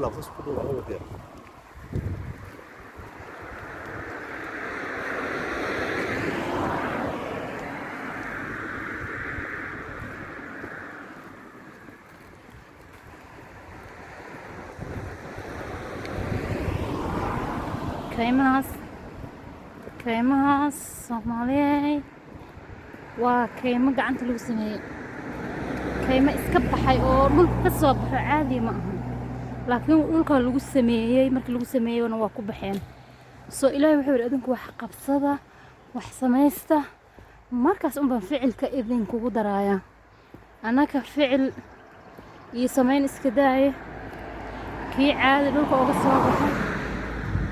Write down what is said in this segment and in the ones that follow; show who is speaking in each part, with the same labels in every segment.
Speaker 1: 老师不多，那边。
Speaker 2: Kaymahaas, kaymahaas Soomaaliyey, waa kaymo gacanta lagu sameeyey. Kaymo iska baxay oo dhulka ka soo baxo caadi ma ahan, laakiin dhulka lagu sameeyey. Markii lagu sameeyeyna waa ku baxeen. Soo Ilaahay wuxuu yidhi: "Adinku wax qabsada, wax samaysta, markaas unbaan ficilka idinkugu daraaya." Annaka ficil iyo samayn iska daaya, kii caadi dhulka uga soo baxay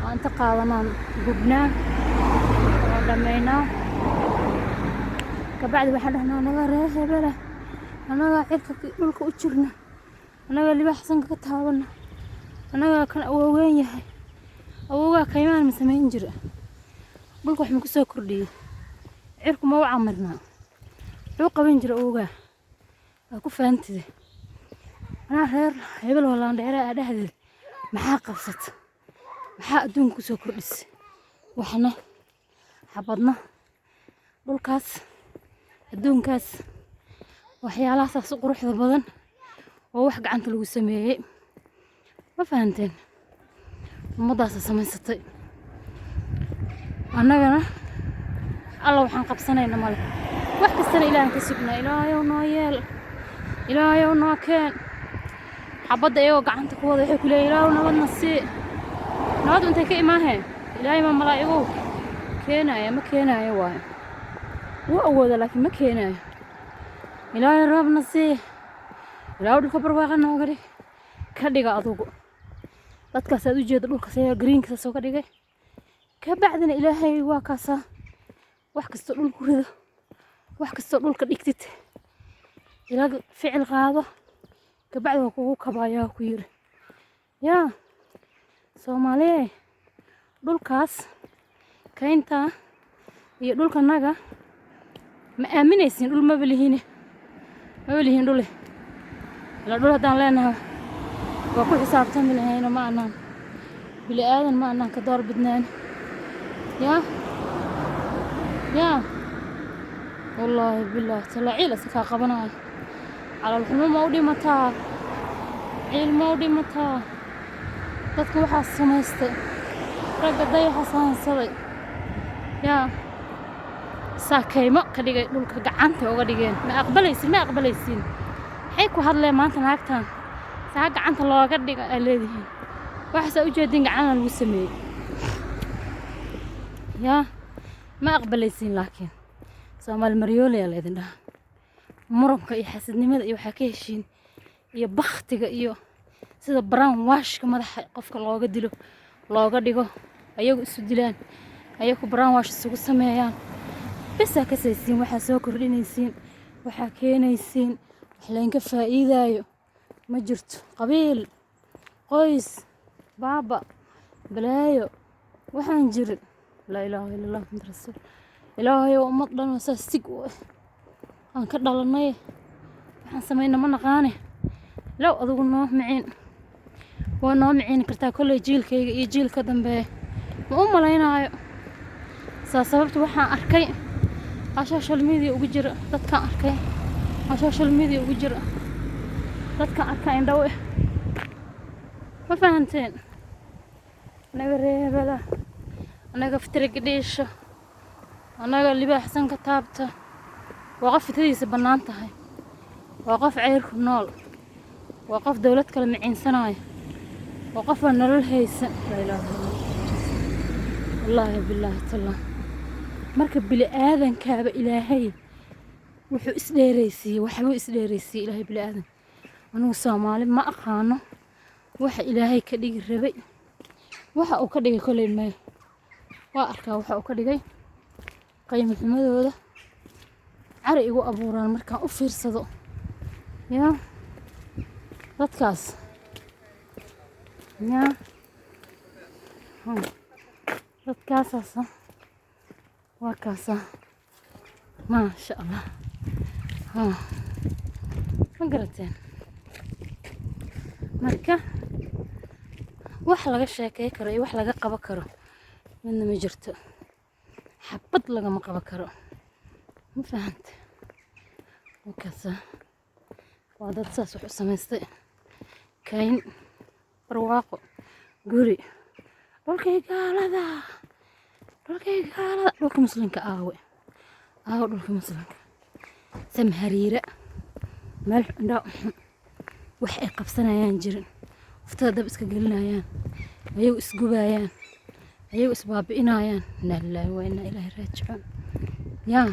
Speaker 2: oo inta qaadanaan gubnaa oo dhammaynaa. Kabacdi waxaan dhahnaa: "Annagaa reer hebela, annagaa cirka dhulka u jirna, annagaa libaax sanka ka taabana, annagaa kan awoween yahay." Awowgaa kaymaan ma samayn jira? Dhulka wax ma ku soo kordhiyey? Cirku ma u camirnaa? Muxuu qaban jira awowgaa waa ku faantide? Anaa reer hebel oo laandheere aa dhexdeed, maxaa qabsata? Maxaa adduunka kusoo kordhisay? Waxna xabadna dhulkaas, adduunkaas, waxyaalahaas u quruxda badan oo wax gacanta lagu sameeyey. Ma fahanteen? Ummaddaasa samaysatay. Annagana alla waxaan qabsanayna male. Wax kastana Ilaahan ka sugnaa. Ilaahayow noo yeel, Ilaahayow noo keen. Xabadda iyagoo gacanta ku wada waxay ku leeyihin: "Ilaahow nabadna sii." Nabad intay ka imaaheen? Ilaahay ma malaa'igow keenaya? Ma keenaayo. Waayo, wuu awooda, laakiin ma keenaayo. "Ilaahay roobna sii, Ilaahu dhulka barwaaqa nooga dhig." Ka dhiga adugu. Dadkaas aad u jeeda dhulkaas ayaa greenkaas oo ka dhigay. Ka bacdina Ilaahay waa kaasaa. Wax kastoo dhul ku rido, wax kastoo dhulka dhigtid, ilaa ficil qaado, kabacdi waa kugu kabayaa ku yiri. Yaa Soomaaliye, dhulkaas kaynta iyo dhulkanaga ma aaminaysin? Dhul maba lihine, maba lihin dhule. Ilaa dhul haddaan leenahay waa ku xisaabtami lahayno. Ma anaan bili aadan, ma anaan ka door bidnaan. Yaa yaa, wallaahi bilaahi talaa, ciil iska kaa qabanayo. Calool xumo ma u dhimataa? Ciil ma u dhimataa? Dadka waxaa samaystay, ragga dayaxa sahansaday, yaa saa kaymo ka dhigay dhulka, gacanta uga dhigeen. Ma aqbalaysin? Ma aqbalaysin? Maxay ku hadleen maanta naagtan saa gacanta looga dhiga aa leedihiin? Waxaasaa ujeedin gacana lagu sameeyey. Yaa, ma aqbalaysiin? Laakiin Soomaali maryoolaya laydin dhaha. Muranka iyo xasidnimada iyo waxaa ka heshiin iyo baktiga iyo sida brown washka madaxa qofka looga dilo, looga dhigo, ayagu isu dilaan, ayagu brown wash isugu sameeyaan bisaa kasaysiin. Waxaa soo kordhinaysiin, waxaa keenaysiin, wax laynka faa'iidaayo ma jirto. Qabiil, qoys, baaba, balaayo, waxaan jirin. Laa ilaaha illa Allah, Muxammad rasuul. Ilaahayow, ummad dhan oo saas sig u ah aan ka dhalanay, waxaan samayna ma naqaane. Low adigu noo miciin, waa noo miciini kartaa. Kolley jiilkayga iyo jiilka dambe ma u malaynaayo. Saa sababta waxaan arkay aa social media ugu jira, dadkaan arkay aa social media ugu jira, dadkaan arkaa indhow eh. Ma fahanteen? Anaga reebala, anaga fitriga dhiisha, annaga libaaxsan ka taabta. Waa qof fitradiisa bannaan tahay, waa qof ceyrku nool, waa qof dowlad kale miciinsanaayo, waa qof aan nolol haysan. Laa ilaaha illa Allah. Wallaahi bilaahi tallah, marka bili aadankaaba Ilaahay wuxuu isdheeraysiiyey, waxbuu isdheeraysiiyey Ilaahay bili aadan. Anigu Soomaali ma aqaano waxa Ilaahay ka dhigi rabay. Waxa uu ka dhigay kolley maya, waa arkaa waxa uu ka dhigay. Qiimo xumadooda cari igu abuuraan markaan u fiirsado. Yaa dadkaas, yaa dadkaasaasa, waa kaasa. Maasha Allah. Ma garateen? Marka Wax laga sheekey karo iyo wax laga qaban karo midna ma jirto. Xabad lagama qaban karo, ma fahante? Markaasa waa dad saas wax u samaystay, kayn, barwaaqo, guri, dhulkii gaalada, dhulkii gaalada, dhulka Muslimka aawe? Aawe dhulka Muslimka? Samhariira meel indhaa u xun, wax ay qabsanayaan jirin, uftada dab iska gelinayaan, ayagu isgubayaan, ayagu isbaabi'inayaan. Inaa lilaahi wa inaa ilaahi raajicuun. Yaa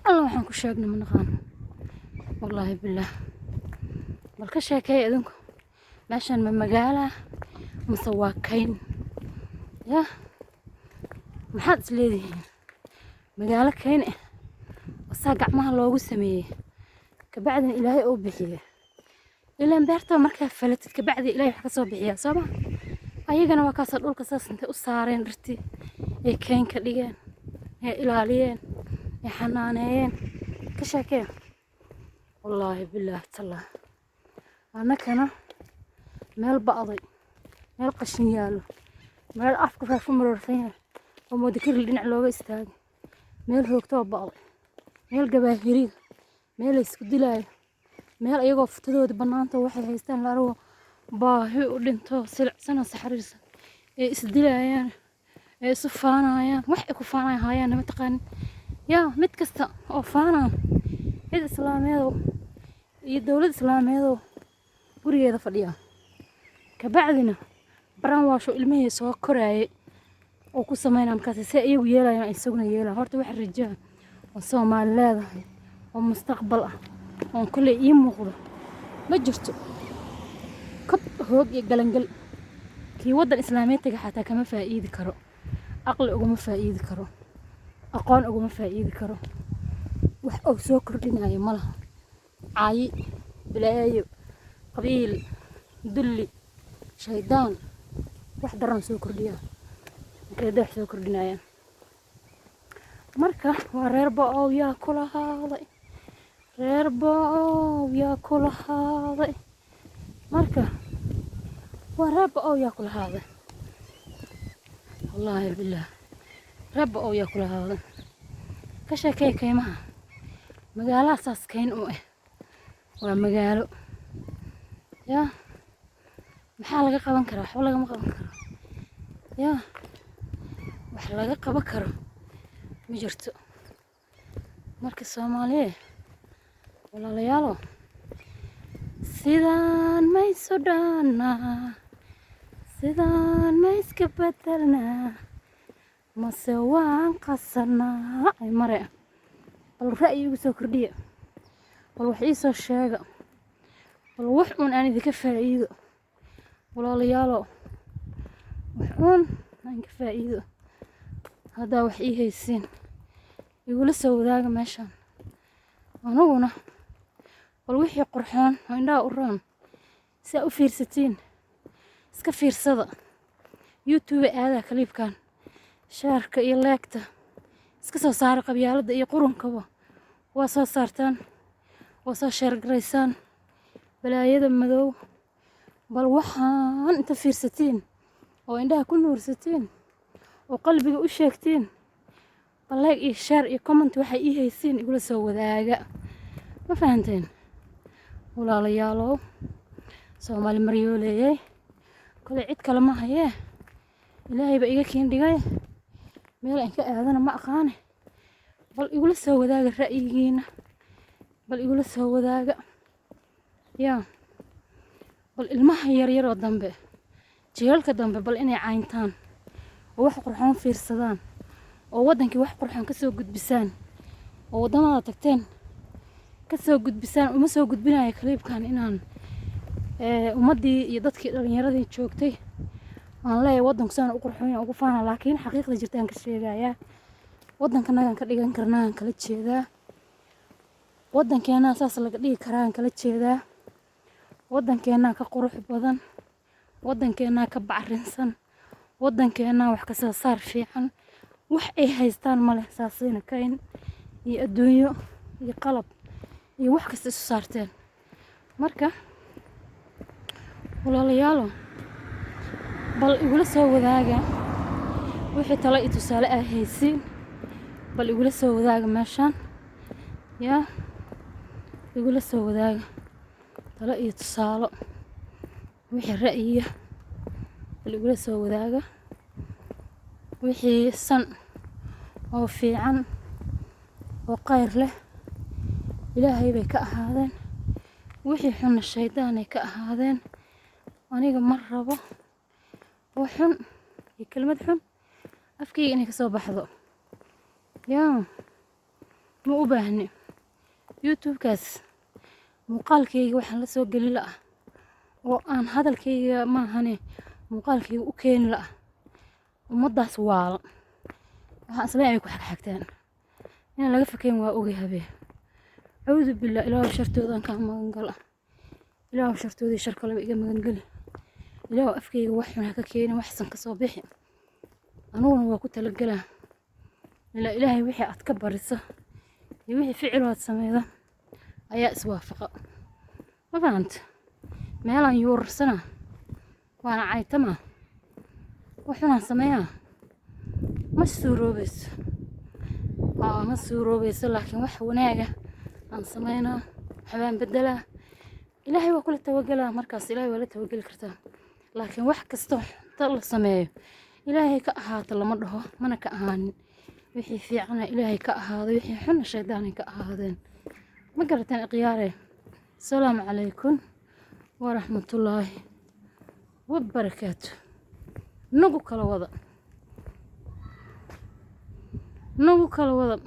Speaker 2: alla, waxaan ku sheegnay ma naqaano, wallaahi bilaah. Bal ka sheekeeya idinku, meeshan ma magaala mase waa kayn? Yaa, maxaad is leedihiin? Magaalo kayn ah oo saa gacmaha loogu sameeyey, kabacdina Ilaahay uu bixiyey. Ilaan beerta markaa falatid, kabacdi Ilaahay wax ka soo bixiyaa, soo ma? Ayagana waa kaasoo dhulka saas intay u saareen dhirtii ay kayn ka dhigeen, ay ilaaliyeen, ay xanaaneeyeen. Ka sheekee, wallaahi bilaahi tallah. Annakana meel ba'day, meel qashin yaallo, meel afka faafu maroorsan yahay oo moodakiril dhinac looga istaagay, meel hoogtoo ba'day, meel gabaahiriga, meel la isku dilaayo, meel ayagoo futadooda bannaanta waxay haystaan la argo, baahi u dhinto, silicsan oo saxariirsan, ee isdilayaan, ee isu faanayaan. Wax ay ku faanayaan haayaan nama taqaanin. Yaa mid kasta oo faanaan cid islaameedow iyo dowlad islaameedow gurigeeda fadhiya, kabacdina brainwash ilmihii soo koraayay oo ku sameynaa. Markaas se iyagu yeelayaan, isaguna yeelayaan. Horta wax rajaa oo Soomaali leedahay oo mustaqbal ah oon kolley ii muuqdo ma jirto. Kob, hoog iyo galangal. Kii waddan islaameed taga xataa kama faa'iidi karo, aqli ugama faa'iidi karo, aqoon ugama faa'iidi karo. Wax uu soo kordhinayo ma laha. Caayi, balaayo, qabiil, dulli, shaydaan, wax daran soo kordhiyaa markay wax soo kordhinayaan. Marka waa reer ba-ow yaa kula haaday, reer ba-ow yaa kula haaday. Marka waa reer ba-ow yaa kula haaday, wallaahi bilaah, reer ba-ow yaa kula haaday. Ka sheekey kaymaha magaalaha saas kayn u ah. Waa magaalo yaa maxaa laga qaban karaa? Waxba lagama qaban karo. Yaa wax laga qaban karo ma jirto. Marka Soomaaliye, walaalayaalo, sidaan ma isu dhaannaa? Sidaan ma iska bedelnaa mase waan qasanaa? Ay mare, bal ra'yi igu soo kordhiya, bal wax ii soo sheega, bal wax uun aan idinka faa'iido. Walaalayaalo, wax uun aan ka faa'iido. Haddaa wax ii haysiin, igula soo wadaaga meeshaan. Aniguna bal wixii qurxoon oo indhaha u roon si aa u fiirsatiin, iska fiirsada. YouTube aadaa clipkan shareka iyo liketa iska soo saara. Qabyaaladda iyo qurunkaba waa soo saartaan, waa soo share garaysaan balaayada madow. Bal waxaan inta fiirsatiin oo indhaha ku nuursatiin oo qalbiga u sheegtiin, bal like iyo share iyo comment waxay ii haysiin igula soo wadaaga. Ma fahanteen, walaalayaalow? Soomaali maryooleeyey, kole cid kale ma hayee, Ilaahay baa iga kiin dhigay. Meel aan ka aadana ma aqaane. Bal igula soo wadaaga ra'yigiina, bal igula soo wadaaga. Yaa bal ilmaha yaryar oo dambe, jiilalka dambe, bal inay cayntaan oo wax qurxoon fiirsadaan oo waddankii wax qurxoon ka soo gudbisaan oo waddamada tagteen ka soo gudbisaan. Uma soo gudbinayo clipkan inaan ummaddii iyo dadkii dhalinyaradii joogtay aan leeyahay waddanku saan u qurxoon yahay ugu faana, laakiin xaqiiqda jirtaan ka sheegayaa. Waddankanagaan ka dhigan karnaa aan kala jeedaa, waddankeenaa saas laga dhigi karaa aan kala jeedaa. Waddankeenaa ka qurux badan, waddankeenaa ka bacrinsan, waddankeenaa wax ka soo saar fiican. Wax ay haystaan ma leh. Saasayna kayn iyo adduunyo iyo qalab iyo wax kasta isu saarteen. Marka walaalayaalo, Bal igula soo wadaaga wixii talo iyo tusaale aa haysiin. Bal igula soo wadaaga meeshaan, yaa igula soo wadaaga talo iyo tusaalo, wixii ra'yiya bal igula soo wadaaga, wixii san oo fiican oo khayr leh Ilaahay bay ka ahaadeen, wixii xunna shaydaanay ka ahaadeen. Aniga ma rabo wax xun iyo kelmad xun afkayga inay kasoo baxdo. Yaa ma u baahni YouTube-kaas muuqaalkayga waxaan la soo geli la'a oo aan hadalkayga maahane muuqaalkayga u keeni la'a ummaddaas waalan. Waxaan isleeyahay ay ku xagxagtaan inaan laga fakeyn waa ogay habee. Acuudu billah, Ilaahu shartoodan kaa magan gala. Ilaahu shartoodii shar kaleba iga magan geli. Ilaahu afkayga wax xun ha ka keenin, waxsan kasoo bixi. Aniguna waa ku talagelaa ilaa Ilaahay wixii aad ka bariso iyo wixii ficil aad sameydo ayaa iswaafaqa. Ma fahanta? Meelaan yuurarsana waana caytama, wax xunaan sameeyaa, ma suuroobayso. Aa, ma suuroobayso. Laakiin wax wanaaga aan sameynaa, waxbaan bedelaa, Ilaahay waa kula tawagelaa. Markaas Ilaahay waa la tawageli kartaa. Laakiin wax kastoo ta la sameeyo Ilaahay ka ahaato lama dhaho, mana ka ahaanin. Wixii fiicana Ilaahay ka ahaado, wixii xunna shaydaanay ka ahaadeen. Ma garateen, ikhyaare? Asalaamu calaykum waraxmatullaahi wabarakaatu. Nagu kala wada, nagu kala wada.